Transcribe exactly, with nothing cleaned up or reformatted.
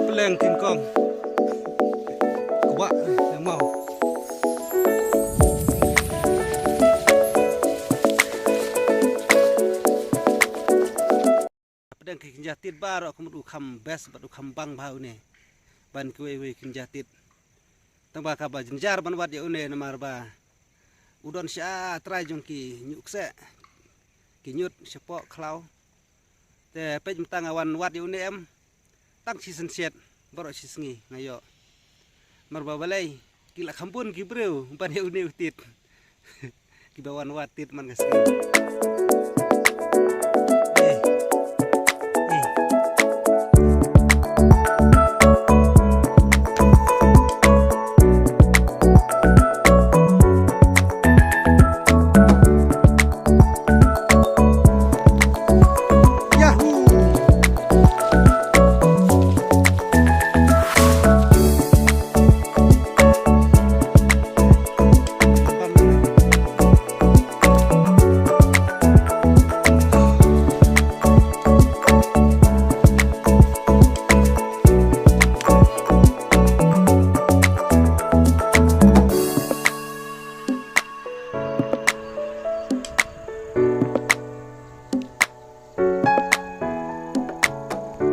Pleng King Kong. Kwah, yang mau. Pdeng ki kynja tit baroh ka mut u kham best bad u kham bang bha une. Ban kiwei wei kynja tit. Tang ba kaba jynjar ban wad ïa une namar ba u don sha trai jong ki ñiuh kseh. Ki ñiut shapoh khlaw. Te peit mynta nga wan wad ïa une em. Tang shi synsiat baroh shi sngi nga ïoh. Namar ba balei ki la kham bun ki briew ban ïa une u tit. Kiba wan wad tit man ka sngi.